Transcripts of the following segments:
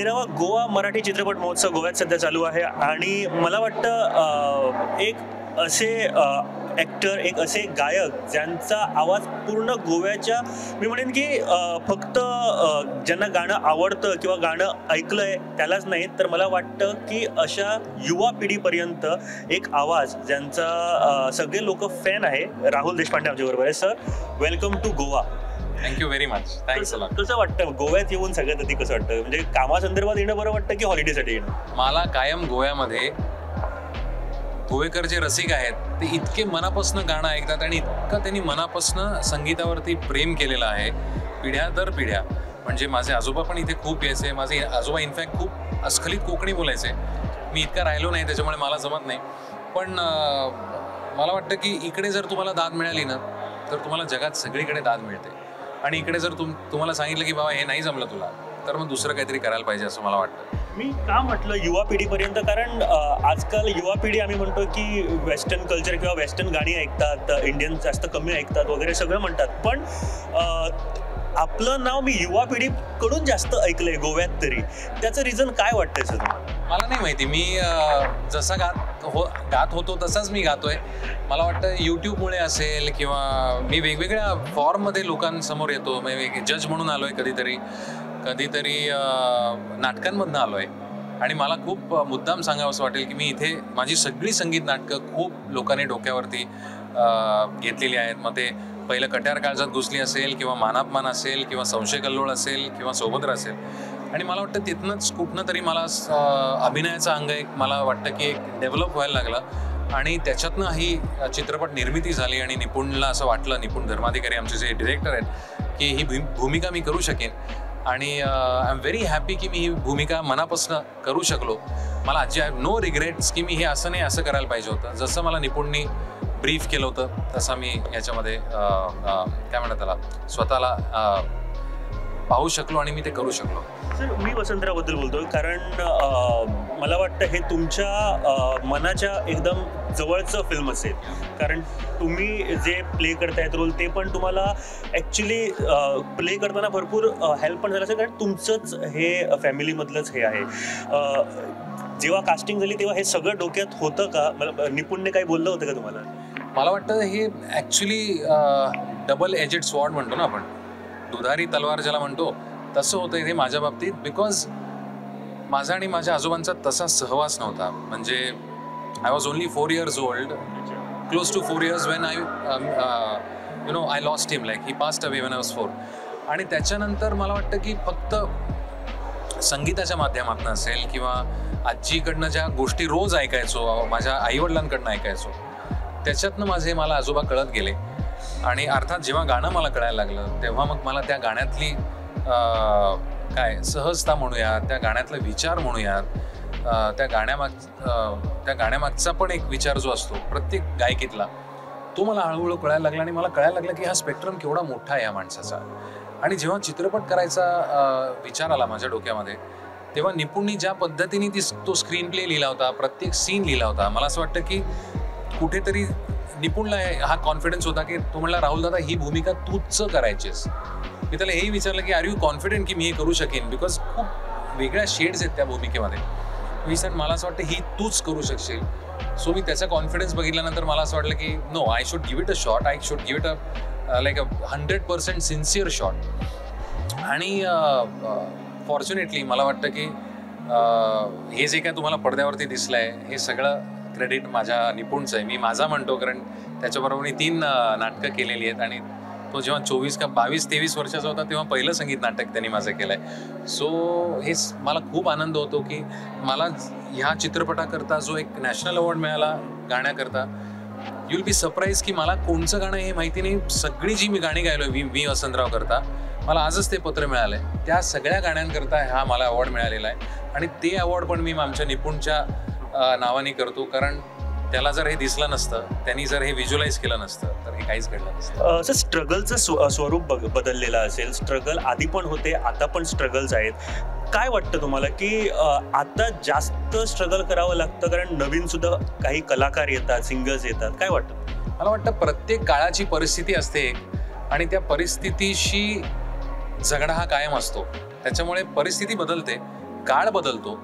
13वा गोवा मराठी चित्रपट महोत्सव गोव्यात सध्या चालू आहे आणि मला वाटतं एक असे ॲक्टर, एक असे गायक ज्यांचा आवाज पूर्ण गोव्याच्या, मी म्हणेन की फक्त ज्यांना गाणं आवडतं किंवा गाणं ऐकलं आहे त्यालाच नाही, तर मला वाटतं की अशा युवा पिढीपर्यंत एक आवाज ज्यांचा सगळे लोक फॅन आहे, राहुल देशपांडे आमच्याबरोबर आहे. Sir, welcome to Goa. Thank you very much. Thanks a lot. कसं वाटतं गोव्यात येऊन सगळ्यात आधी कसं वाटतं? म्हणजे कामासंदर्भात येणं बरं वाटतं की हॉलिडेसाठी येणं? मला कायम गोव्यामध्ये गोवेकर जे रसिक आहेत ते इतके मनापासनं गाणं ऐकतात आणि इतकं त्यांनी मनापासनं संगीतावरती प्रेम केलेलं आहे पिढ्या दर पिढ्या. म्हणजे माझे आजोबा पण इथे खूप यायचे. माझे आजोबा इनफॅक्ट खूप अस्खलित कोकणी बोलायचे. मी इतका राहिलो नाही त्याच्यामुळे मला जमत नाही, पण मला वाटतं की इकडे जर तुम्हाला दाद मिळाली ना तर तुम्हाला जगात सगळीकडे दाद मिळते. आणि इकडे जर तुम्हाला सांगितलं की बाबा हे नाही जमलं तुला, तर मग दुसरं काहीतरी करायला पाहिजे असं मला वाटतं. मी का म्हटलं युवा पिढीपर्यंत, कारण आजकाल युवा पिढी आम्ही म्हणतो की वेस्टर्न कल्चर किंवा वेस्टर्न गाणी ऐकतात, इंडियन जास्त कमी ऐकतात वगैरे सगळं म्हणतात, पण आपलं नाव मी युवा पिढीकडून जास्त ऐकलंय गोव्यात तरी. त्याचं रिझन काय वाटतंय सर तुम्हाला? मला नाही माहिती. मी जसा गात होतो तसाच मी गातोय. मला वाटतं यूट्यूबमुळे असेल किंवा मी वेगवेगळ्या फॉर्ममध्ये लोकांसमोर येतो. मी जज म्हणून आलो आहे, कधीतरी कधीतरी नाटकांमधनं आलो आहे. आणि मला खूप मुद्दाम सांगावं असं वाटेल की मी इथे माझी सगळी संगीत नाटकं खूप लोकांनी डोक्यावरती घेतलेली आहेत. मग ते पहिलं कट्यार काळजात घुसली असेल किंवा मानापमान असेल किंवा संशय कल्लोळ असेल किंवा सौभद्र असेल. आणि मला वाटतं तिथनंच कुठनं तरी मला अभिनयाचा अंग एक मला वाटतं की एक डेव्हलप व्हायला लागला आणि त्याच्यातनं ही चित्रपट निर्मिती झाली. आणि निपुणला असं वाटलं, निपुण धर्माधिकारी आमचे जे डिरेक्टर आहेत, की ही भूमिका मी करू शकेन. आणि I am very happy की मी ही भूमिका मनापासून करू शकलो. मला आजी I have no regrets की मी हे असं नाही असं करायला पाहिजे होतं. जसं मला निपुणनी ब्रीफ केलं होतं तसं मी याच्यामध्ये काय म्हणतात त्याला स्वतःला पाहू शकलो आणि मी ते करू शकलो. सर, मी वसंतरावबद्दल बोलतोय कारण मला वाटतं हे तुमच्या मनाच्या एकदम जवळचं फिल्म असेल, कारण तुम्ही जे प्ले करतायत रोल ते पण तुम्हाला ॲक्च्युली प्ले करताना भरपूर हेल्प पण झालं असेल, कारण तुमचंच हे फॅमिलीमधलंच हे आहे. जेव्हा कास्टिंग झाली तेव्हा हे सगळं डोक्यात होतं का? मला निपुणने काही बोललं होतं का तुम्हाला? मला वाटतं हे ॲक्च्युली डबल एजेड स्वॉर्ड म्हणतो ना आपण, दुधारी तलवार ज्याला म्हणतो, तसं होतं इथे माझ्या बाबतीत. Because माझा आणि माझ्या आजोबांचा तसा सहवास नव्हता. म्हणजे I was only 4 years old, close to 4 years when I you know I lost him, like he passed away when I was 4. आणि त्याच्यानंतर मला वाटतं की फक्त संगीताच्या माध्यमातून असेल किंवा आजीकडनं ज्या गोष्टी रोज ऐकायचो, माझ्या आईवडिलांकडनं ऐकायचो, त्याच्यातनं माझे मला आजोबा कळत गेले. आणि अर्थात जेव्हा गाणं मला कळायला लागलं तेव्हा मग मला त्या गाण्यातली काय सहजता म्हणूयात, त्या गाण्यातला विचार म्हणूयात, त्या गाण्यामागचा पण एक विचार जो असतो प्रत्येक गायकीतला, तो मला हळूहळू कळायला लागला. आणि मला कळायला लागलं की हा स्पेक्ट्रम केवढा मोठा आहे या माणसाचा. आणि जेव्हा चित्रपट करायचा विचार आला माझ्या डोक्यामध्ये तेव्हा निपुणनी ज्या पद्धतीने तो स्क्रीन प्ले लिहिला होता, प्रत्येक सीन लिहिला होता, मला असं वाटतं की कुठेतरी निपुणला हा कॉन्फिडन्स होता की तो म्हणला, राहुल दादा ही भूमिका तूच करायचीस. मी त्याला हेही विचारलं की आर you confident की मी हे करू शकेन, because खूप वेगळ्या शेड्स आहेत त्या भूमिकेमध्ये. मी सर मला असं वाटतं ही तूच करू शकशील. सो मी त्याचा कॉन्फिडन्स बघितल्यानंतर मला असं वाटलं की no, I should give it a shot, I should give it a like a 100% sincere shot. आणि फॉर्च्युनेटली मला वाटतं की हे जे काय तुम्हाला पडद्यावरती दिसलं आहे हे सगळं क्रेडिट माझ्या निपुणचं आहे. मी माझा म्हणतो कारण त्याच्याबरोबर मी 3 नाटकं केलेली आहेत. आणि तो जेव्हा 24 का 22-23 वर्षाचा होता तेव्हा पहिलं संगीत नाटक त्यांनी माझं केलं आहे. सो हे मला खूप आनंद होतो की मला ह्या चित्रपटाकरता जो एक नॅशनल अवॉर्ड मिळाला गाण्याकरता, you will be surprise की मला कोणचं गाणं हे माहिती नाही. सगळी जी मी गाणी गायलो मी वसंतराव करता, मला आजच ते पत्र मिळालं आहे, त्या सगळ्या गाण्यांकरता हा मला अवॉर्ड मिळालेला आहे. आणि ते अवॉर्ड पण मी आमच्या निपुणच्या नावाने करतो, कारण त्याला जर हे दिसलं नसतं, त्यांनी जर हे व्हिज्युअलाइज केलं नसतं तर हे काहीच घडलं नसतं. सर, स्ट्रगलचं स्वरूप बदललेलं असेल. स्ट्रगल आधी पण होते, आता पण स्ट्रगल्स आहेत. काय वाटतं तुम्हाला की आता जास्त स्ट्रगल करावं लागतं, कारण नवीन सुद्धा काही कलाकार येतात, सिंगर्स येतात, काय वाटतं? मला वाटतं प्रत्येक काळाची परिस्थिती असते एक, आणि त्या परिस्थितीशी झगडा हा कायम असतो. त्याच्यामुळे परिस्थिती बदलते काळ बदलतो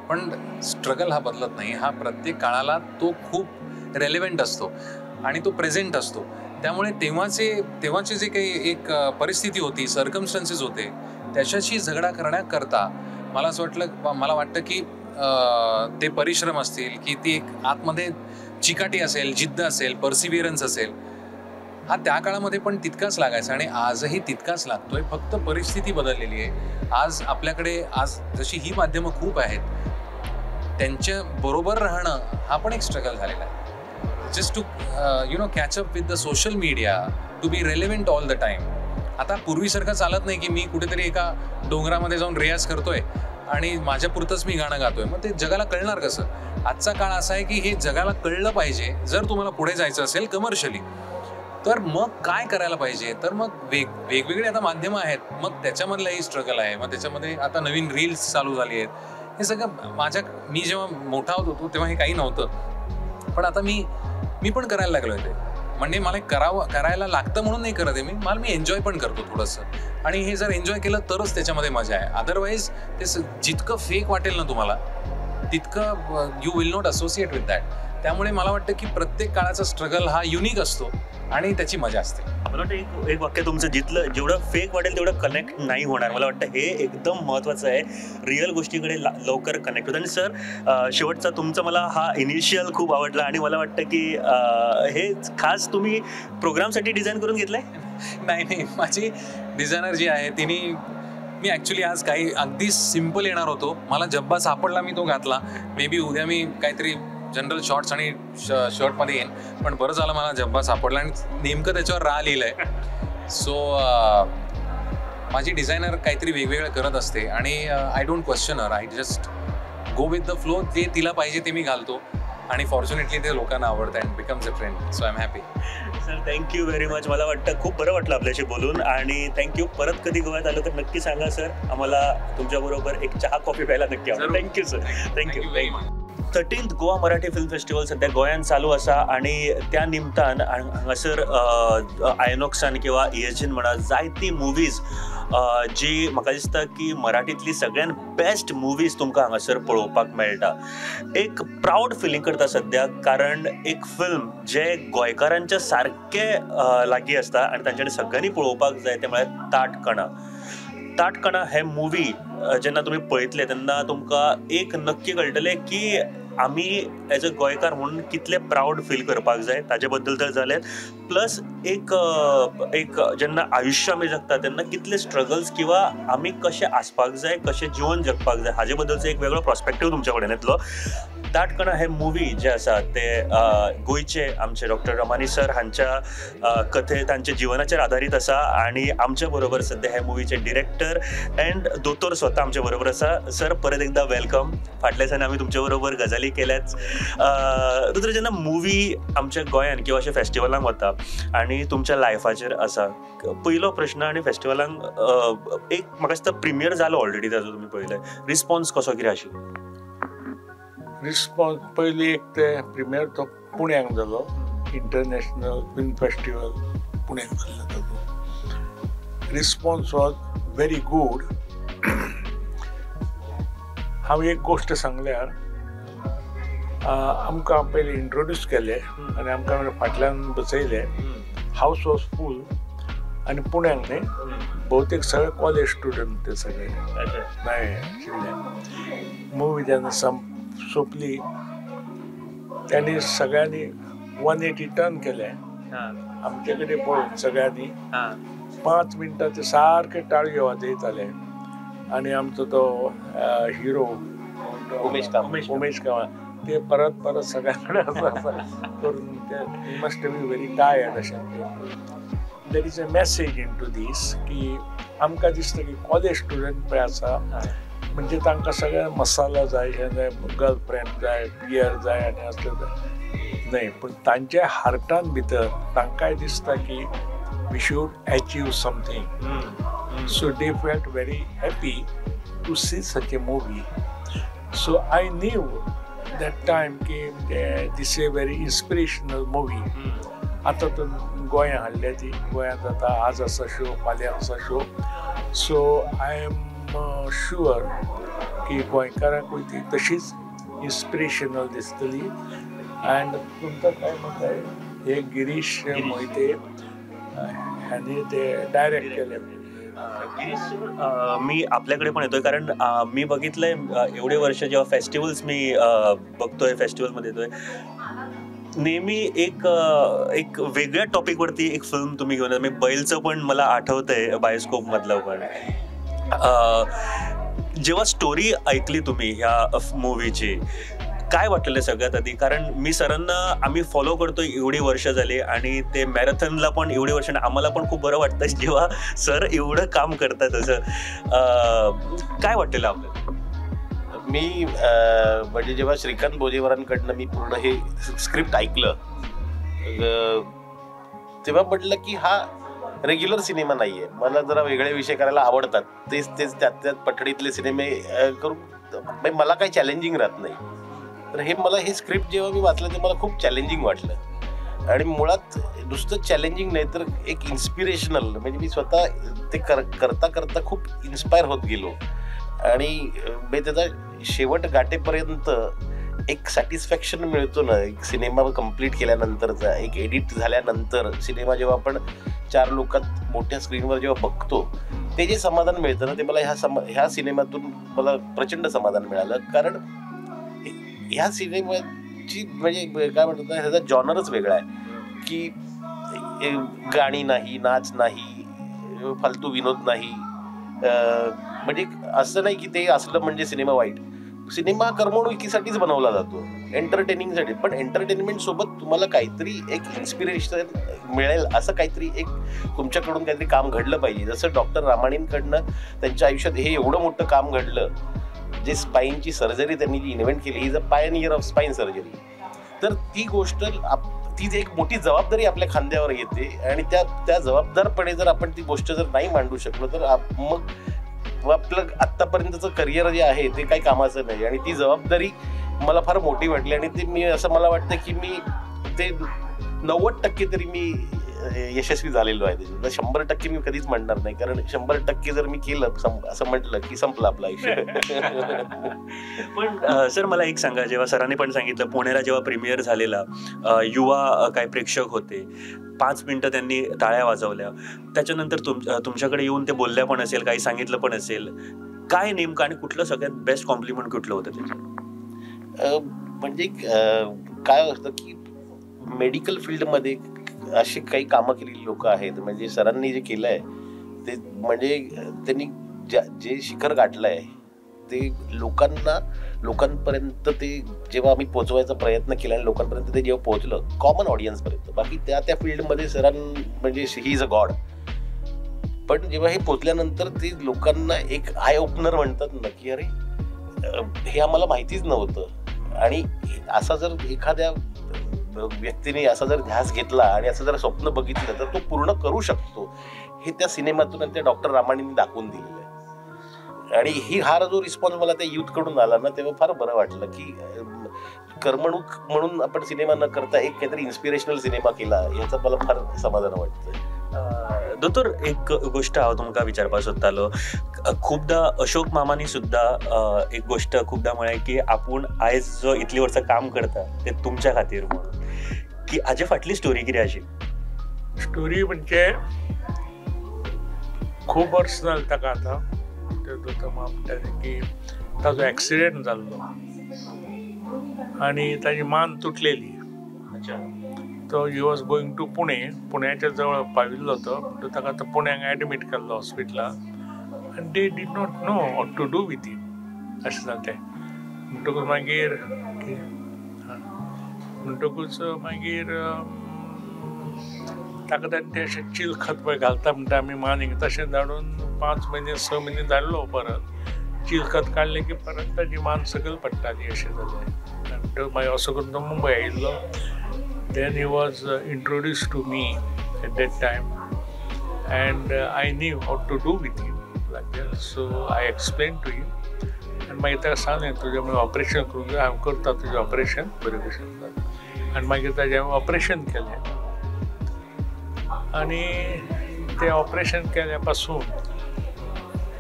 पण स्ट्रगल हा बदलत नाही. हा प्रत्येक काळाला तो खूप रेलेव्हंट असतो आणि तो प्रेझेंट असतो. त्यामुळे तेव्हाचे जे काही एक परिस्थिती होती, सर्कमस्टन्सेस होते, त्याच्याशी झगडा करण्याकरता मला असं वाटलं, मला वाटतं की ते परिश्रम असतील की ती एक आतमध्ये चिकाटी असेल, जिद्द असेल, पर्सिव्हिअरन्स असेल, हा त्या काळामध्ये पण तितकाच लागायचा आणि आजही तितकाच लागतोय. फक्त परिस्थिती बदललेली आहे. आज आपल्याकडे आज जशी ही माध्यमं खूप आहेत, त्यांच्या बरोबर राहणं हा पण एक स्ट्रगल झालेला आहे. Just to you know catch up with the social media, to be relevant all the time. आता पूर्वीसारखं चालत नाही की मी कुठेतरी एका डोंगरामध्ये जाऊन रियाज करतोय आणि माझ्यापुरतंच मी गाणं गातोय, मग ते जगाला कळणार कसं? आजचा काळ असा आहे की हे जगाला कळलं पाहिजे. जर तुम्हाला पुढे जायचं असेल कमर्शियली तर मग काय करायला पाहिजे? तर मग वेगवेगळे आता माध्यमं आहेत, मग त्याच्यामधलाही स्ट्रगल आहे. मग त्याच्यामध्ये आता नवीन रील्स चालू झाली आहेत. हे सगळं मी जेव्हा मोठा होत होतो तेव्हा हे काही नव्हतं, पण आता मी पण करायला लागलो ते. म्हणजे मला करायला लागतं म्हणून नाही करत आहे मी, मला मी एन्जॉय पण करतो थोडंसं. आणि हे जर एन्जॉय केलं तरच त्याच्यामध्ये मजा आहे. अदरवाईज ते जितकं फेक वाटेल ना तुम्हाला तितकं you will not associate with that. त्यामुळे मला वाटतं की प्रत्येक काळाचा स्ट्रगल हा युनिक असतो आणि त्याची मजा असते. मला वाटतं एक वाक्य तुमचं, जिथलं जेवढं फेक वाटेल तेवढं कनेक्ट नाही होणार. मला वाटतं हे एकदम महत्त्वाचं आहे, रिअल गोष्टीकडे लवकर कनेक्ट होतं. आणि सर शेवटचा तुमचा मला हा इनिशियल खूप आवडला आणि मला वाटतं की हे खास तुम्ही प्रोग्रामसाठी डिझाईन करून घेतलं आहे? नाही नाही, माझी डिझायनर जी आहे तिने, मी ॲक्च्युली आज काही अगदी सिम्पल येणार होतो, मला जब्बा सापडला मी तो घातला. मे बी उद्या मी काहीतरी जनरल शॉर्ट्स आणि शर्टमध्ये येईन, पण बरं झालं मला जब्बा सापडला आणि नेमकं त्याच्यावर रा लिहिलं आहे. सो माझी डिझायनर काहीतरी वेगवेगळं करत असते आणि I don't question her, I just go with the flow. जे तिला पाहिजे ते मी घालतो आणि फॉर्च्युनेटली ते लोकांना आवडतं and becomes a trend. So I am happy. Sir thank you very much. मला वाटतं खूप बरं वाटलं आपल्याशी बोलून आणि thank you. परत कधी गोव्यात आलं तर नक्की सांगा सर, आम्हाला तुमच्याबरोबर एक चहा कॉफी प्यायला नक्की आवडेल. Thank you sir. Thank you very much. 13th Goa Marathi film festival सध्या गोंयांत चालू आसा आणि त्या निमतान हांगासर आयनॉक्सान किंवा ESGन म्हणा जायती मुवीज जी म्हाका दिसता की मराठींतली सगळ्यात बेस्ट मुवीज तुमकां हांगासर पळोवपाक मेळटा. एक प्रावड फिलींग करता सध्या, कारण एक फिल्म जे गोंयकारांच्या सारकें लागीं आसता आनी तांच्यानी सगळ्यांनी पळोवपाक जाय तें म्हळ्यार ताटकणा. ताटकणा हे मुवी जेन्ना तुमी पळयतले तेन्ना तुमकां एक नक्की कळटलें की आमी एज अ गोंयकार म्हणून कितले प्रावड फील करपाक जाय ताजे बद्दल तर जालें, प्लस एक एक जेन्ना आयुश्य आमी जगता तेन्ना कितले स्ट्रगल्स किंवा आमी कशें आसपाक जाय, कशें जिवन जगपाक जाय हाजे बद्दलचो एक वेगळो प्रोस्पेक्टीव तुमच्या कडेन येतलो. ताटकणा हे मुवी जे आसा ते गोंयचे आमचे डॉक्टर रमानी सर हांच्या कथे तांच्या जिवनाचेर आदारीत आसा आणि आमच्या बरोबर सध्या हे मुवीचे डिरेक्टर अँड दोतोर स्वता आमच्या बरोबर आसा. सर परत एकदा welcome. फाटल्या दिसांनी आमी तुमच्या बरोबर गजाली केल्याच. दुसरें जेन्ना मुवी आमच्या गोंयान किंवा अशे फेस्टिवलांक वता आनी तुमच्या लायफाचेर आसा, पयलो प्रश्न, आनी फेस्टिवलांक एक म्हाका दिसता प्रिमियर जालो ऑलरेडी ताजो तुमी पळयलें, रिस्पॉन्स कसो कितें आशिल्लो? रिस्पॉन्स पयली एक ते प्रिमियर तो पुण्याक जालो, इंटरनॅशनल फिल्म फेस्टिवल पुण्याक जाल्लो ताजो. Response was very good. हांव एक गोश्ट सांगल्यार आमकां पयलीं इंट्रोड्यूस केले आनी आमकां फाटल्यान बसयले. हावस वॉज फूल आनी पुण्याक न्ही भोवतेक सगळे कॉलेज स्टुडंट ते सगळे मेळ्ळे आशिल्ले. मुवी जेन्ना सोंपली त्यांनी सगळ्यांनी 180 टर्न केले आमचे कडेन पळोवन सगळ्यांनी. 5 मिनटां ते सारके टाळयो वाजयताले आनी आमचो तो हिरो उमेश कामत ते परत परत सगळ्यांकडे असं असं करून ते मस्ट बी व्हेरी टायर्ड अशें. There is a message in to this की आमकां दिसता की कॉलेज स्टुडंट पळय आसा म्हणजे तांकां सगळें मसाला जाय, हें जाय, गर्लफ्रेंड जाय, बियर जाय आनी असलें जाय न्हय, पूण तांच्या हार्टान भितर तांकांय दिसता की we should achieve something. So they felt very happy to see such a movie. So I knew that time की this a very inspirational movie. आतां तर गोंयांत हाडल्या ती, गोंयांत जाता, आज आसा शो, फाल्यां आसा show. So I am sure की गोंयकारांकूय ती तशीच इन्स्पिरेशनल दिसतली. अँड तुमकां काय म्हणटा हे गिरीश मोहिते ह्यांनी ते डायरेक्ट केले. गिरीश, मी आपल्याकडे पण येतोय कारण मी बघितलंय एवढे वर्ष जेव्हा फेस्टिवल्स मी बघतोय, फेस्टिवलमध्ये येतोय, नेहमी एक एक वेगळ्या टॉपिकवरती एक फिल्म तुम्ही घेऊन, मी बैलचं पण मला आठवतंय बायोस्कोप मधलं पण. जेव्हा स्टोरी ऐकली तुम्ही ह्या मूवीची, काय वाटलेलं सगळ्यात आधी? कारण मी सरांना आम्ही फॉलो करतो एवढी वर्ष झाली आणि ते मॅरेथॉनला पण एवढी वर्ष, आम्हाला पण खूप बरं वाटतं जेव्हा सर एवढं काम करतात. असं काय वाटलेलं आपल्याला? मी म्हणजे जेव्हा श्रीकांत बोजेवरांकडनं मी पूर्ण हे स्क्रिप्ट ऐकलं तेव्हा म्हटलं की हा रेग्युलर सिनेमा नाही आहे, मला जरा वेगळे विषय करायला आवडतात, तेच तेच त्यात त्यात पठडीतले सिनेमे करून मला काही चॅलेंजिंग राहत नाही. तर हे मला हे स्क्रिप्ट जेव्हा मी वाचलं ते मला खूप चॅलेंजिंग वाटलं आणि मुळात नुसतं चॅलेंजिंग नाही तर एक इन्स्पिरेशनल, म्हणजे मी स्वतः ते करता करता खूप इन्स्पायर होत गेलो आणि त्याचा शेवट गाठेपर्यंत एक सॅटिस्फॅक्शन मिळतो ना, एक सिनेमा कंप्लीट केल्यानंतरचा, एक एडिट झाल्यानंतर सिनेमा जेव्हा आपण चार लोकात मोठ्या स्क्रीनवर जेव्हा बघतो ते जे समाधान मिळतं ना, ते मला ह्या सिनेमातून मला प्रचंड समाधान मिळालं. कारण ह्या सिनेमाची म्हणजे काय म्हणतात ना, ह्याचा जॉनरच वेगळा आहे की गाणी नाही, नाच नाही, फालतू विनोद नाही, म्हणजे असं नाही की ते असलं म्हणजे सिनेमा वाईट. सिनेमा करमणुकीसाठीच बनवला जातो, एंटरटेनिंगसाठी, पण एंटरटेनमेंट सोबत तुम्हाला काहीतरी एक इन्स्पिरेशन मिळेल असं काहीतरी एक तुमच्याकडून काहीतरी काम घडलं पाहिजे. जसं डॉक्टर रामाणींकडनं त्यांच्या आयुष्यात हे एवढं मोठं काम घडलं, जे स्पाईनची सर्जरी त्यांनी जी इन्व्हेंट केली, is a pioneer of spine surgery, तर ती गोष्ट ती एक मोठी जबाबदारी आपल्या खांद्यावर येते आणि त्या त्या जबाबदारपणे जर आपण ती गोष्ट जर नाही मांडू शकलो तर मग आपलं आत्तापर्यंतचं करिअर जे आहे ते काही कामाचं नाही. आणि ती जबाबदारी मला फार मोठी वाटली आणि ते मी असं मला वाटतं की मी ते 90% तरी मी यशस्वी झालेलो आहे त्याच्यात. 100% मी कधीच म्हणणार नाही, कारण 100% जर मी केलं असं म्हटलं की संपलं आपलं आयुष्य. पण सर मला एक सांगा, जेव्हा सरांनी पण सांगितलं पुण्याला जेव्हा प्रीमियर झालेला, युवा काही प्रेक्षक होते, 5 मिनिटं त्यांनी टाळ्या वाजवल्या, त्याच्यानंतर तुमच्याकडे येऊन ते बोलल्या पण असेल, काही सांगितलं पण असेल, काय नेमकं आणि कुठलं सगळ्यात बेस्ट कॉम्प्लिमेंट कुठलं होतं त्याचं? म्हणजे काय असतं की मेडिकल फील्डमध्ये अशी काही कामं केलेली लोकं आहेत, म्हणजे सरांनी जे केलं आहे ते म्हणजे त्यांनी जे शिखर गाठलं आहे ते लोकांना, लोकांपर्यंत ते जेव्हा आम्ही पोचवायचा प्रयत्न केला आणि लोकांपर्यंत ते जेव्हा पोहोचलं कॉमन ऑडियन्सपर्यंत, बाकी त्या त्या फील्डमध्ये सरां म्हणजे he is a God, पण जेव्हा हे पोचल्यानंतर ते लोकांना एक आय ओपनर म्हणतात ना की अरे हे आम्हाला माहितीच नव्हतं. आणि असा जर एखाद्या व्यक्तीने असा जर ध्यास घेतला आणि असं जर स्वप्न बघितलं तर तो पूर्ण करू शकतो, हे त्या सिनेमातून आणि त्या डॉक्टर रामाणींनी दाखवून दिलेलं आहे. आणि ही हा जो रिस्पॉन्स मला त्या यूथकडून आला ना तेव्हा फार बरं वाटलं की करमणूक म्हणून आपण सिनेमा न करता एक काहीतरी इन्स्पिरेशनल सिनेमा केला, ह्याचं मला फार समाधान वाटतं. दोतोर एक गोष्ट हांव तुमकां विचारपाक सोदतालो, खुबदां अशोक मामांनी सुद्दां एक गोष्ट खुबदां म्हळें की आपूण आयज जो इतलीं वर्सां काम करता ते तुमच्या खातीर म्हणून, की हाजे फाटली स्टोरी कितें आशिल्ली? स्टोरी म्हणजे खूब वर्सां जालीं ताका आतां, ते दोतोर मामा म्हणटाले की ताजो एक्सिडेंट जाल्लो आनी ताजी मान तुटलेली. तो he was going to Pune, पुण्याच्या जवळ पाविल्लो तो, म्हणटकच ताका आतां पुण्याक एडमीट केल्लो हॉस्पिटलान आनी they did not know what to do with him अशें जालें तें. म्हणटकूच मागीर ताका ताणें तें अशें चिलखत पळय घालता म्हणटा आमी मानेक, तशें धाडून 5 म्हयने 6 म्हयने धाडलो, परत चिलखत काडलें की परत ताजी मान सकयल पडटाली अशें जालें. आनी मागीर असो करून तो मुंबय आयिल्लो. Then he was introduced to me at that time, and I knew what to do with him like that. So I explained to him, and मागीर ताका सांगलें तुजें मागीर ऑपरेशन करूंक जाय, हांव करता तुजें ऑपरेशन बरें भशेन. आनी मागीर ताजें हांवें ऑपरेशन केलें आनी तें ऑपरेशन केल्या पासून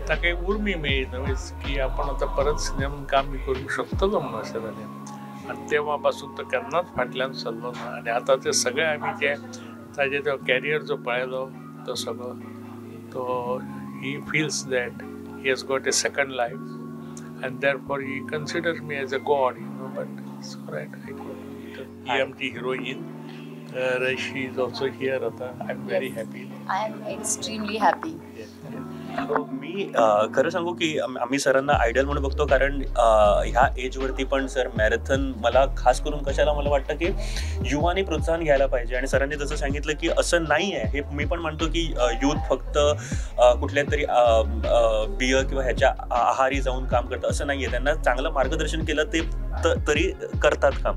ताका एक उर्मी मेळ्ळी नवीच की आपण आतां परत सिनेमान काम बी करूंक शकतलो म्हणून अशें जालें. आनी तेव्हा पासून तो केन्नाच फाटल्यान सरलो ना. आनी आतां ते सगळे आमी जे ताजे तो कॅरियर जो पळयलो तो सगळो तो he feels that he has got a second life and therefore he considers me as a god, you know, but it's all right. I could. ही आमची heroine, she is also here आता. I am very happy. I am extremely happy. मी खरं सांगू की आम्ही सरांना idol म्हणून बघतो, कारण ह्या एजवरती पण सर मॅरेथॉन मला खास करून कशाला मला वाटतं की युवानी प्रोत्साहन घ्यायला पाहिजे. आणि सरांनी जसं सांगितलं की असं नाही आहे, हे मी पण म्हणतो की यूथ फक्त कुठल्या तरी बियर किंवा ह्याच्या आहारी जाऊन काम करतं असं नाही आहे. त्यांना चांगलं मार्गदर्शन केलं ते तरी करतात काम.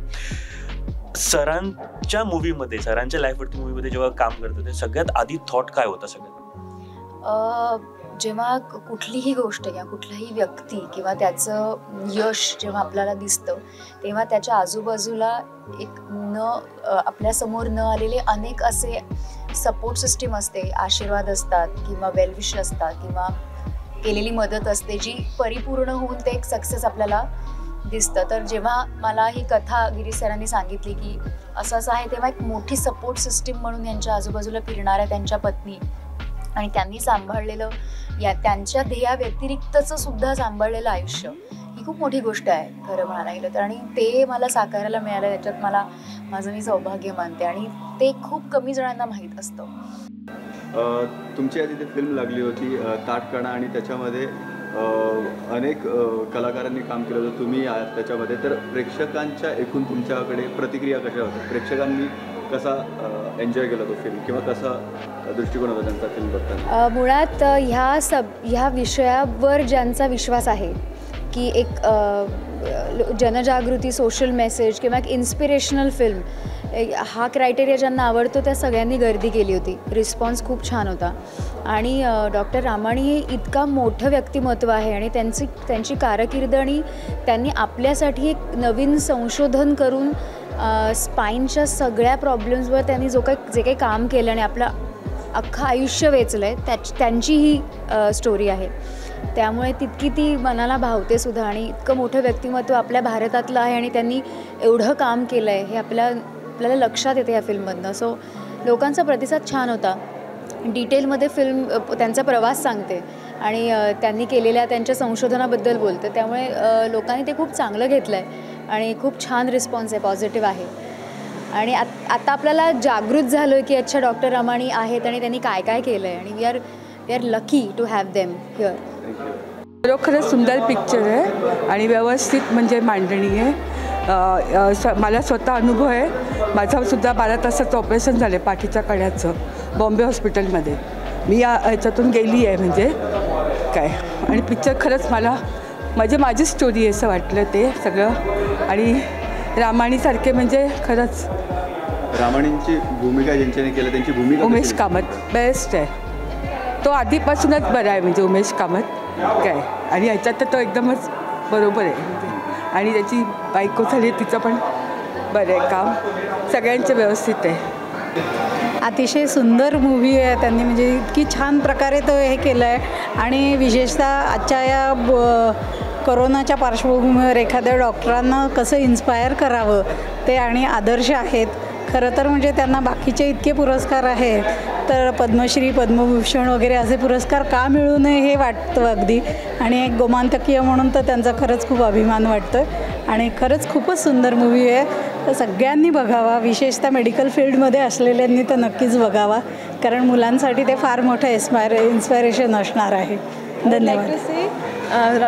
सरांच्या मूवीमध्ये, सरांच्या लाईफवरती मूवीमध्ये जेव्हा काम करतो ते सगळ्यात आधी थॉट काय होता सगळ्यात? जेव्हा कुठलीही गोष्ट किंवा कुठलाही व्यक्ती किंवा त्याचं यश जेव्हा आपल्याला दिसतं तेव्हा त्याच्या आजूबाजूला एक न आपल्यासमोर न आलेले अनेक असे सपोर्ट सिस्टीम असते, आशीर्वाद असतात किंवा वेलविश असतात किंवा केलेली मदत असते जी परिपूर्ण होऊन ते एक सक्सेस आपल्याला दिसतं. तर जेव्हा मला ही कथा गिरीश सरांनी सांगितली की असं असं आहे तेव्हा एक मोठी सपोर्ट सिस्टीम म्हणून यांच्या आजूबाजूला फिरणाऱ्या त्यांच्या पत्नी आणि त्यांनी सांभाळलेलं या त्यांच्या ध्येयाव्यतिरिक्तचं सुद्धा सांभाळलेलं आयुष्य ही खूप मोठी गोष्ट आहे खरं म्हणायला गेलं तर. आणि ते मला साकारायला मिळालं त्याच्यात मला माझं मी सौभाग्य मानते आणि ते खूप कमी जणांना माहीत असतं. तुमची आधी ते फिल्म लागली होती ताटकणा आणि त्याच्यामध्ये अनेक कलाकारांनी काम केलं होतं, तुम्ही आहात त्याच्यामध्ये, तर प्रेक्षकांच्या एकूण तुमच्याकडे प्रतिक्रिया कशा होत्या? प्रेक्षकांनी कसा एन्जॉय केला तो फिल्म किंवा कसा दृष्टिकोन होता त्यांचा फिल्म बघताना? मुळात ह्या विषयावर ज्यांचा विश्वास आहे की एक जनजागृती, सोशल मेसेज किंवा एक इन्स्पिरेशनल फिल्म हा क्रायटेरिया ज्यांना आवडतो त्या सगळ्यांनी गर्दी केली होती. रिस्पॉन्स खूप छान होता. आणि डॉक्टर रामाणी हे इतका मोठं व्यक्तिमत्व आहे आणि त्यांची कारकीर्द आणि त्यांनी आपल्यासाठी एक नवीन संशोधन करून स्पाईनच्या सगळ्या प्रॉब्लेम्सवर त्यांनी जे काही काम केलं आणि आपलं अख्खं आयुष्य वेचलं आहे त्यांची ही स्टोरी आहे. त्यामुळे तितकी ती मनाला भावते सुद्धा. आणि इतकं मोठं व्यक्तिमत्व आपल्या भारतातलं आहे आणि त्यांनी एवढं काम केलं आहे हे आपल्याला लक्षात येते या फिल्ममधनं. सो लोकांचा प्रतिसाद छान होता. डिटेलमध्ये फिल्म त्यांचा प्रवास सांगते आणि त्यांनी केलेल्या त्यांच्या संशोधनाबद्दल बोलते, त्यामुळे लोकांनी ते खूप चांगलं घेतलं आहे आणि खूप छान रिस्पॉन्स आहे, पॉझिटिव्ह आहे. आणि आता आपल्याला जागृत झालो आहे की अच्छा डॉक्टर रमाणी आहेत आणि त्यांनी काय काय केलं आहे आणि we are lucky to have them here. खरोखरच सुंदर पिक्चर आहे आणि व्यवस्थित म्हणजे मांडणी आहे. मला स्वतः अनुभव आहे, माझासुद्धा 12 तासाचं ऑपरेशन झालं पाठीच्या कड्याचं बॉम्बे हॉस्पिटलमध्ये. मी या ह्याच्यातून गेली आहे म्हणजे काय. आणि पिक्चर खरंच मला म्हणजे माझी स्टोरी आहे असं वाटलं ते सगळं. आणि रामाणीसारखे म्हणजे खरंच रामाणींची भूमिका ज्यांच्याने केलं त्यांची भूमिका उमेश कामत बेस्ट आहे, तो आधीपासूनच बरा आहे म्हणजे उमेश कामत काय. आणि ह्याच्यात तर तो एकदमच बरोबर आहे. आणि त्याची बायको झाली तिचं पण बरं आहे काम, सगळ्यांचं व्यवस्थित आहे. अतिशय सुंदर मूव्ही आहे. त्यांनी म्हणजे इतकी छान प्रकारे तो हे केलं आहे. आणि विशेषतः आजच्या या कोरोनाच्या पार्श्वभूमीवर एखाद्या डॉक्टरांना कसं इन्स्पायर करावं ते आणि आदर्श आहेत खरं तर. म्हणजे त्यांना बाकीचे इतके पुरस्कार आहेत तर पद्मश्री, पद्मभूषण वगैरे असे पुरस्कार का मिळू नये हे वाटतं अगदी. आणि एक गोमांतकीय म्हणून तर त्यांचा खरंच खूप अभिमान वाटतो. आणि खरंच खूपच सुंदर मूव्ही आहे, तर सगळ्यांनी बघावा. विशेषतः मेडिकल फील्डमध्ये असलेल्यांनी तर नक्कीच बघावा, कारण मुलांसाठी ते फार मोठं इन्स्पायरेशन असणार आहे. धन्यवाद.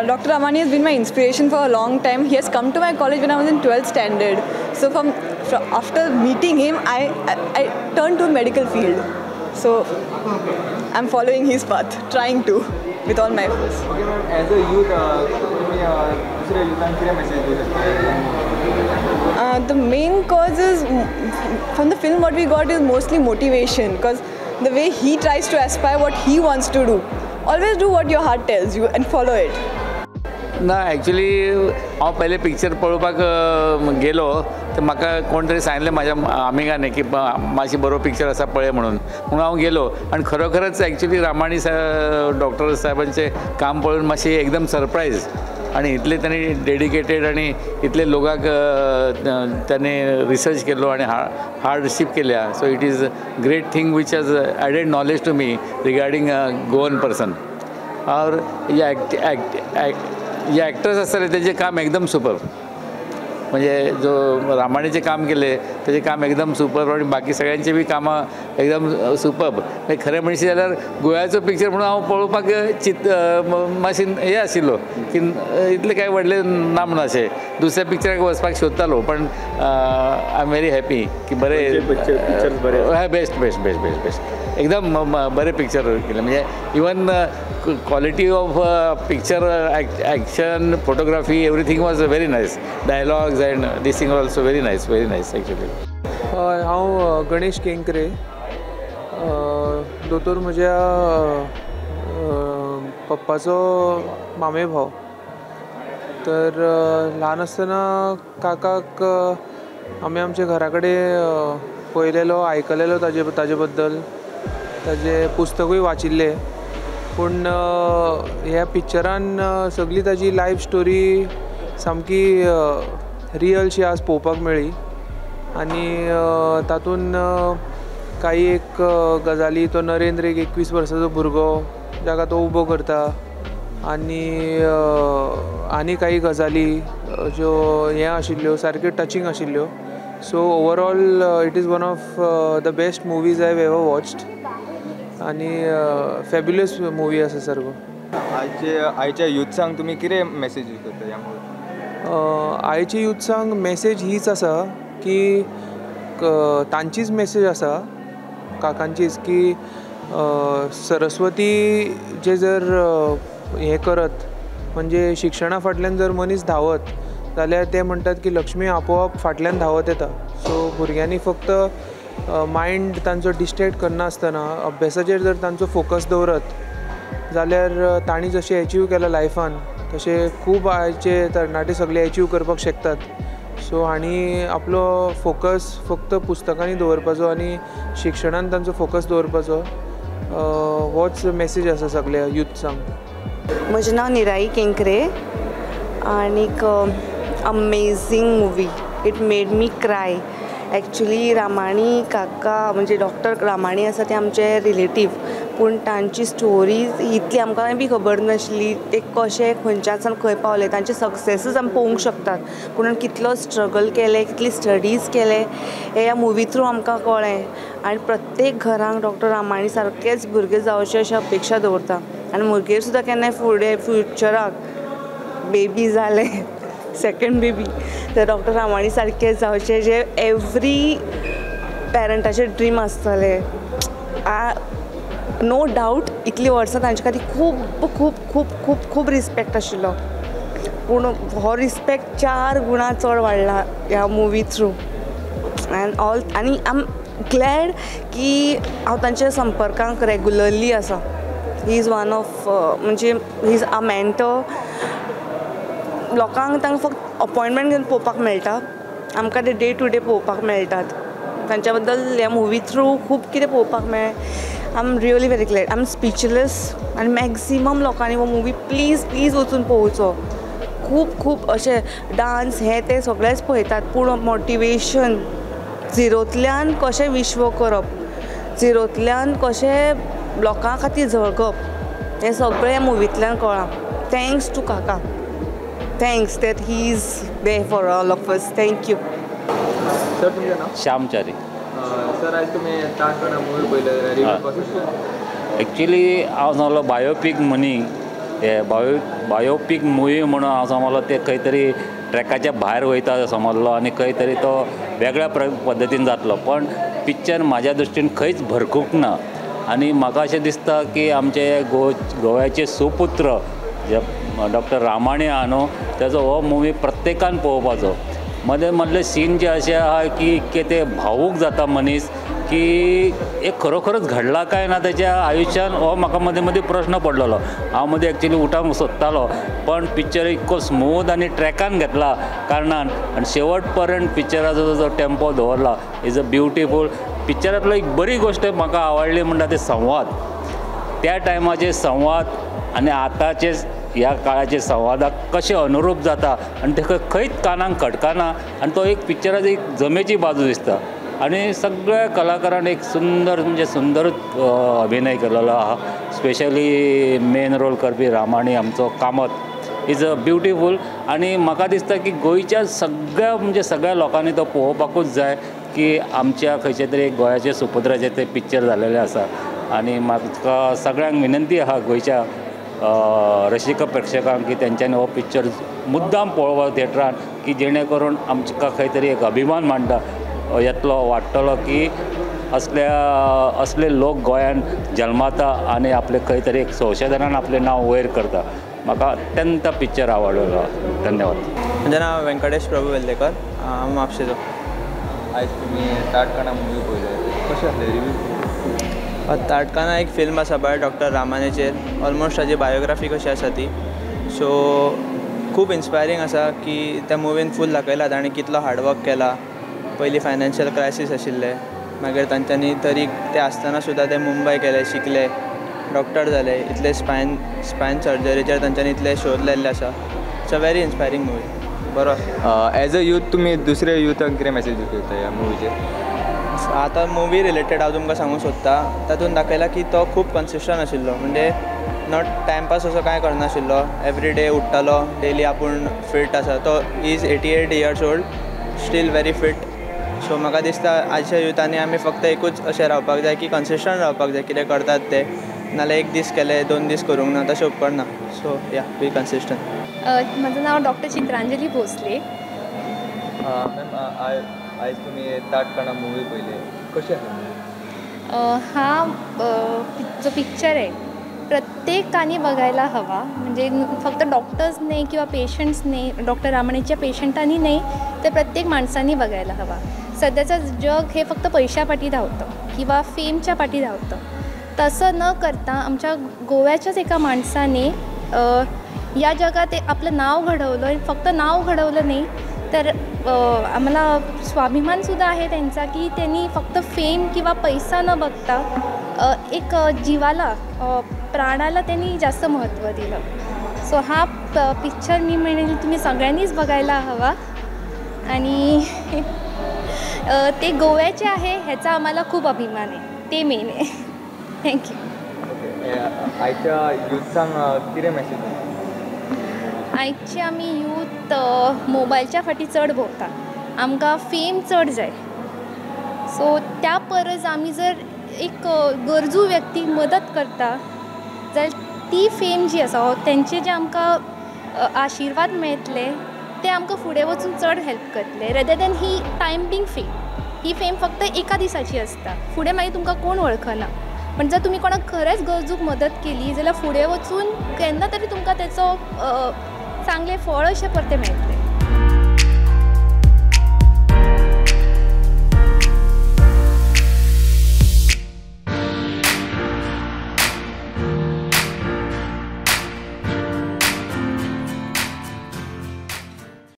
Dr. Ramani has been my inspiration for a long time. He has come to my college when I was in 12th standard. So from after meeting him, I turned to medical field. So I'm following his path, trying to with all my efforts. Okay, ma'am, as a youth, दुसऱ्या युथांक कितें message दिवं शकता? The main cause is from the film what we got is mostly motivation, because the way he tries to aspire what he wants to do. Always do what your heart tells you and follow it. ना actually हांव पयलें picture पळोवपाक गेलो तर म्हाका कोण तरी सांगलें म्हाज्या आमिगान की मातशी बरो पिक्चर आसा पळय म्हणून म्हणून हांव गेलो आनी खरोखरच एक्चुली रामाणी डॉक्टर साहेबांचें काम पळोवन मातशी एकदम सरप्रायज आनी इतले तांणी डेडिकेटेड आनी इतले लोकांक ताणें रिसर्च केलो आनी हार्डशीप केल्या. So it is great thing which has added knowledge to me regarding Goan person. Aur J actors आसतले तेजें काम एकदम सुपर, म्हणजे जो रामाणीचें काम केलें तेजें काम एकदम सुपर आनी बाकी सगळ्यांचें बी कामां एकदम सुपर. खरें म्हणशी जाल्यार गोव्याचो पिक्चर म्हणून हांव पळोवपाक चित मातशें हें आशिल्लो की इतलें कांय व्हडलें ना म्हणून अशें दुसऱ्या पिक्चराक वचपाक सोदतालो, पण I am very happy की बरें best best best best best एकदम बरें पिक्चर केलें. म्हणजे even quality of picture, action, photography, everything was very nice. Dialogues and this thing also very nice, very nice actually. हय, हांव गणेश केंकरे, दोतोर म्हज्या पप्पाचो मामे भाव. तर ल्हान आसतना काकाक आमी आमच्या घरा कडेन पळयलेलो, आयकलेलो ताजे बद्दल, ताजें पुस्तकूय वाचिल्लें. पूण ह्या पिक्चरान सगळी ताजी लायफ स्टोरी सामकी रियलशी आज पळोवपाक मेळ्ळी आनी तातूंत काही एक गजाली, तो नरेंद्र एक 21 वर्साचो भुरगो जाका तो उबो करता आनी आनी काही गजाली ज्यो हें आशिल्ल्यो सारक्यो टचिंग आशिल्ल्यो. So overall it is one of the best movies I have ever watched आनी फेब्युलस मुवी आसा सर्व. आयचे आयच्या युथ्सांक तुमी कितें मॅसेज करता ह्या मुवी? आयच्या युथ्सांक मॅसेज हीच आसा की तांचीच मॅसेज आसा काकांचीच की सरस्वती जे जर हें करत म्हणजे शिक्षणा फाटल्यान जर मनीस धांवत जाल्यार ते म्हणटात की लक्ष्मी आपोआप फाटल्यान धांवत येता. सो भुरग्यांनी फक्त मायंड तांचो डिस्ट्रेक्ट करनासतना अभ्यासाचेर जर तांचो फोकस दवरत जाल्यार तांणी जशें एचीव केलां लायफान तशें खूब आयचे तरणाटे सगळे एचीव करपाक शकतात. सो हांणी आपलो फोकस फक्त पुस्तकांनी दवरपाचो आनी शिक्षणान तांचो फोकस दवरपाचो, होच मॅसेज आसा सगळ्या युथ्सांक. म्हजें नांव निराई केंकरे आनीक amazing movie, it made me cry. Actually Ramani काका म्हणजे डॉक्टर रामाणी आसा ते आमचे रिलेटीव, पूण तांची स्टोरी इतली आमकां बी खबर नाशिल्ली, ते कशे खंयच्यान खंय पावले, तांचे सक्सेसूच आमी पळोवंक शकतात, पूण कितलो स्ट्रगल केले, कितली स्टडीज केले हे ह्या मुवी थ्रू आमकां कळ्ळें. आनी प्रत्येक घरांक डॉक्टर रामाणी सारकेच भुरगे जावचे अशी अपेक्षा दवरता आनी म्हगेर सुद्दां केन्नाय फुडें फ्युचराक बेबी जालें, सेकंड बेबी, तर डॉक्टर रामाणी सारके जावचे जे एवरी पेरंटाचे ड्रीम आसतलें. नो डावट इतलीं वर्सां तांचे खातीर खूब खूब खूब खूब खूब रिस्पेक्ट आशिल्लो, पूण हो रिस्पेक्ट 4 गुणा चड वाडला ह्या मुवी थ्रू एंड ऑल. आनी I am glad की हांव तांच्या संपर्कांक रेगुलरली आसा. He is one of म्हणजे he is a mentor. लोकांक तांकां फक्त अपॉयंटमेंट घेवन पळोवपाक मेळटा, आमकां ते डे टू डे पळोवपाक मेळटात. तांच्या बद्दल ह्या मुवी थ्रू खूब कितें पळोवपाक मेळ्ळें. I am really very glad, I am speechless. आनी मॅक्सिमम लोकांनी हो मुवी प्लीज प्लीज वचून पळोवचो. खूब खूब अशे डांस हे ते सगळेच पळयतात, पूण मोटिवेशन झिरोंतल्यान कशें विश्व करप, झिरोंतल्यान कशें लोकां खातीर झगप, हें सगळें ह्या मुवींतल्यान कळ्ळां. Thanks to काका, thanks that he is there for all of us. Thank you. Sir तुमचें नांव? श्यामचारी. सर आयज तुमी ताटकणा मुवी पळयल्या, रिव्यू कसो? एक्चुली हांव सांगलो बायोपीक मनी, हे बायोपीक मुवी म्हणून हांव समजलो ते खंय तरी ट्रॅकाच्या भायर वयता समजलो आनी खंय तरी तो वेगळ्या पद्दतीन जातलो, पण पिक्चर म्हाज्या दृश्टीन खंयच भरकूंक ना. आनी म्हाका अशें दिसता की आमचे गोव्याचे सुपुत्र जे डॉक्टर रामाणी आहा न्हू, तेजो हो मुवी प्रत्येकान पळोवपाचो. मदें मदले सीन जे अशे आहा की इतके ते भावूक जाता मनीस की एक खरोखरच घडला काय ना त्याच्या आयुश्यान हो म्हाका मदीं मदीं प्रश्न पडलेलो. हांव मदीं एक्चुली उठांक सोदतालो पण पिक्चर इतको स्मूथ आनी ट्रॅकान घेतला कारणान आनी शेवट पर्यंत पिक्चराचो जो टेम्पो दवरला is a beautiful. पिक्चरांतलो एक बरी गोश्ट म्हाका आवडली म्हणटा ते संवाद. त्या टायमाचे संवाद आनी आतांचे ह्या काळाचे संवादाक कशें अनुरूप जाता आनी ते खंयच कानाक खटकाना आनी तो एक पिक्चराची एक जमेची बाजू दिसता. आनी सगळ्या कलाकारान एक सुंदर म्हणजे सुंदरूच अभिनय केलेलो आहा. स्पेशली मेन रोल करपी रामाणी आमचो कामत is a beautiful. आनी म्हाका दिसता की गोंयच्या सगळ्या म्हणजे सगळ्या लोकांनी तो पळोवपाकूच जाय की आमच्या खंयच्या तरी गोंयाच्या सुपुत्राचें तें पिक्चर जालेलें आसा. आनी म्हाका सगळ्यांक विनंती आहा गोंयच्या रसिक प्रेक्षकांक की तेंच्यांनी हो पिक्चर मुद्दाम पळोवपाक थिएटरान की जेणे करून आमकां खंय तरी एक अभिमान मांडटा येतलो वाडटलो की असल्या असले लोक गोंयान जल्माता आनी आपले खंय तरी एक संशोधनान आपलें नांव वयर करता. म्हाका अत्यंत पिक्चर आवडलो. धन्यवाद. म्हजें नांव व्यंकटेश प्रभू वेल्लेकर, हांव म्हापशेचो. आयज तुमी ताटकाणा मुवी पळयले, कशें आसलें रिव्यू? ताटकाना एक फिल्म आसा पळय डॉक्टर रामाणीचेर, ऑलमोस्ट ताजी बायोग्राफी कशी आसा ती. सो खूब इन्स्पायरींग आसा की त्या मुवीन फूल दाखयला ताणें कितलो हार्डवर्क केला. पयलीं फायनान्शियल क्रायसीस आशिल्लें, मागीर तांच्यांनी तरी ते आसतना सुद्दां ते मुंबय गेले, शिकले, डॉक्टर जाले, इतले स्पायन सर्जरीचेर तांच्यांनी इतले शोध लायिल्ले आसा. It's a very inspiring movie. बरो आसा. एज अ यूथ तुमी दुसऱ्या युथांक कितें मॅसेज दिवंक सोदता ह्या मुवीचेर? आतां मुवी रिलेटेड हांव तुमकां सांगूंक सोदता. तातूंत दाखयला की तो खूब कन्सिस्टंट आशिल्लो, म्हणजे not timepass असो कांय करनाशिल्लो. एवरी डे उठ्ठालो, डेली आपूण फिट आसा. तो is 88 years old, still very fit. So म्हाका दिसता आजच्या युथांनी आमी फक्त एकूच अशें रावपाक जाय की कन्सिस्टंट रावपाक जाय, कितें करतात तें. नाल्यार एक दीस केलें, 2 दीस करूंक ना, तशें उपकारना. सो या, बी कन्सिस्टंट. म्हजें नांव डॉक्टर चित्रांजली भोसले. मॅम, आयज तुमी ताटकाणा मुवी पळयली, कशी आसा मुवी? हा जो पिक्चर आहे प्रत्येकाने बघायला हवा. म्हणजे फक्त डॉक्टर्स नाही किंवा पेशंट्स नाही, डॉक्टर रामाणीच्या पेशंटांनी नाही, तर प्रत्येक माणसांनी बघायला हवा. सध्याचं जग हे फक्त पैशापाठी धावतं किंवा फेमच्या पाठी धावतं. तसं न करता आमच्या गोव्याच्याच एका माणसाने या जगात आपलं नाव घडवलं. फक्त नाव घडवलं नाही तर आम्हाला स्वाभिमानसुद्धा आहे त्यांचा की त्यांनी फक्त फेम किंवा पैसा न बघता एक जीवाला, प्राणाला त्यांनी जास्त महत्त्व दिलं. सो हा पिक्चर मी म्हणेल तुम्ही सगळ्यांनीच बघायला हवा. आणि ते गोव्याचे आहे ह्याचा आम्हाला खूप अभिमान आहे, ते मेन आहे. Thank you. Okay, आयच्या युथांक कितें मॅसेज? आयचे आमी यूथ मोबायलच्या फाटी चड भोंवता, आमकां फेम चड जाय. सो त्या परस आमी जर एक गरजू व्यक्तीक मदत करता जाल्यार ती फेम जी आसा, तेंचे जे आमकां आशिर्वाद मेळटले ते आमकां फुडें वचून चड हेल्प करतले, रेदर देन ही टायम बींग फेम. ही फेम फक्त एका दिसाची आसता, फुडें मागीर तुमकां कोण वळखना. पण जर तुमी कोणाक खरेंच गरजूक मदत केली जाल्यार फुडें वचून केन्ना तरी तुमकां तेचो चांगलें फळ अशें परतें मेळटलें.